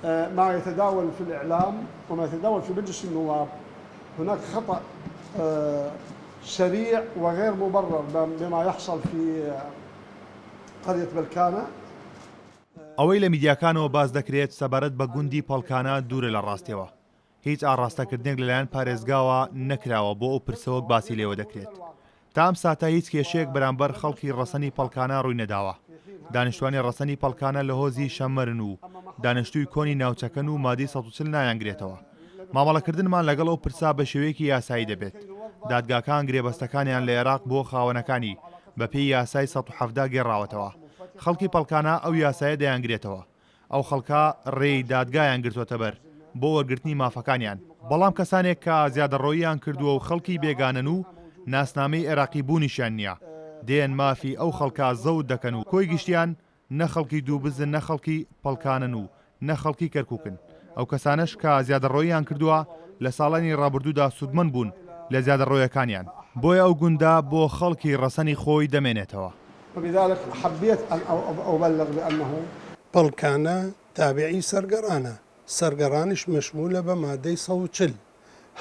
ما يتداول في الإعلام وما يتداول في مجلس النواب هناك خطأ سريع وغير مبرر بما يحصل في قرية بلكانة. ئەوەی لە میدیاکانەوە باس دەکرێت سەبارەت بە گوندی پەڵکانە دوورە لە ڕاستیەوە. هیچ ئاڕاستەکردنێک لەلایەن پارێزگاوە نەکراوە بۆ ئەو پرسە وەک باسی لێوە دەکرێت. تا ئەم ساتە هیچ کێشەیەک بەرامبەر خەڵکی ڕەسەنی پەڵکانە ڕووی نەداوە. دانیشتوانی ڕەسەنی پەڵکانە لە هۆزی شەممەرن و دانیشتووی کۆنی ناوچەکەن و مادەی 140 نایانگرێتەوە. مامەڵەکردنمان لەگەڵ ئەو پرسە بە شێوەیەکی یاسایی دەبێت. دادگاکان گرێبەستەکانیان لە ئێراق بۆ خاوەنەکانی بەپێی یاسای 117 گێڕاوەتەوە. خەڵکی پەڵکانە ئەو یاسایە دەیانگرێتەوە. ئەو خەڵکە رێی دادگایان گرتوەتەبەر بۆ وەرگرتنی مافەکانیان، بەڵام کەسانێک کە زیادەڕۆییان کردووە و خەڵکی بێگانەن و ناسنامەی عێراقی بوونیشیان نییە، دێن مافی ئەو خەڵکە زەوت دەکەن و کۆی گشتیان نە خەڵکی دووبزن نە خەڵکی پەڵکانن و نە خەڵکی کەرکوکن. ئەو کەسانەش کە زیادەڕۆییان کردووە لە ساڵانی رابردوودا سوودمەند بوون لە زیادەڕۆیەکانیان، بۆیە ئەو گوندە بۆ خەڵکی رەسەنی خۆی دەمێنێتەوە. وبذلک حبیت ان ابلغ بانه. پەڵکانە تابعی سەرگەڕانە، سەرگەڕانیش مەشمولە بە مادەی 140.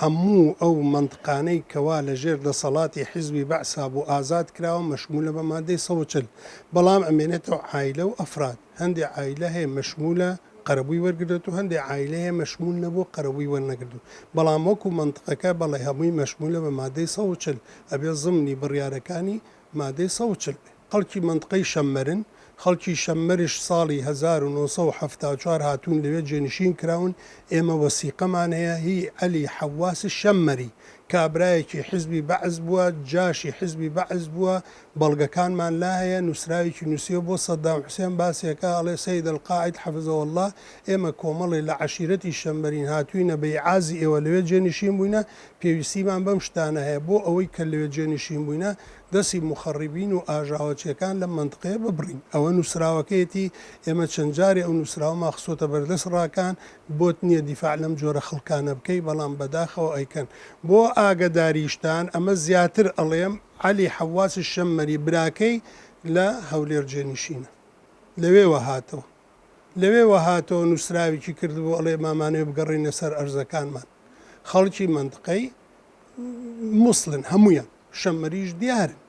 هەموو ئەو مەنتقانەی کەوا لە ژێر دەسەڵاتی حیزبی بەعسا بوو ئازاد کراوە مەشمولە بە مادەی 140. بەڵام ئەمێنێتەوە عایلە و ئەفراد. هەندێ عایلە هەیە مەشمولە قەرەبووی وەرگرتوو هەندێ عایلە هەیە مەشمول نەبووە قەرەبووی وەرنەگرتوو. بەڵام وەکو مەنتقەکە بەڵێ هەمووی مەشمولە بە مادەی 140. ئەبێ زمنی بڕیارەکانی مادەی 140 بێ. خەڵکی مەنتقەی شەممەرن، خەڵکی شەممەرش ساڵی 1974 هاتوون لەوێ جێنشین کراون، ئێمە وەسیقەمان هەیە هی عەلی حەواس شەممەری، کابرایەکی حیزبی بەعس بووە، جاشی حیزبی بەعس بووە، بەڵگەکانمان لا هەیە، نووسراوێکی نووسیوە بۆ سەدام حوسێن باسی ئەکا ئەڵێ سید القائد حفظه اللە ئێمە کۆمەڵێ لە عەشیرەتی شەممەرین هاتووینە بە ئیعازی ئێوە لەوێ جێنشین بووینە، پێویستیمان بەم شتانە هەیە بۆ ئەوەی کە لەوێ جێنشین بووینە دەستی موخەڕیبین و ئاژاوەچیەکان لەم مەنتقەیە ببڕین. ئەوە نووسراوەکەیەتی، ئێمە چەند جارێ ئەو نووسراوەمان خستۆتە بەردەست ڕاکان، بۆت نییە دیفاع لەم جۆرە خەڵکانە بکەی، بەڵام بەداخەوە ئەیکەن. بۆ ئاگەداریشتان ئەمە زیاتر ئەڵێم، عەلی حەواس شەممەری براکەی لە هەولێر جێنشینە. لەوێوە هاتەوە. لەوێوە هاتەوە نووسراوێکی کردبوو ئەڵێ مامانەوێ بگەڕێینە سەر ئەرزەکانمان. خەڵکی مەنتقەی موسڵن هەموویان، شەممەریش دیارن.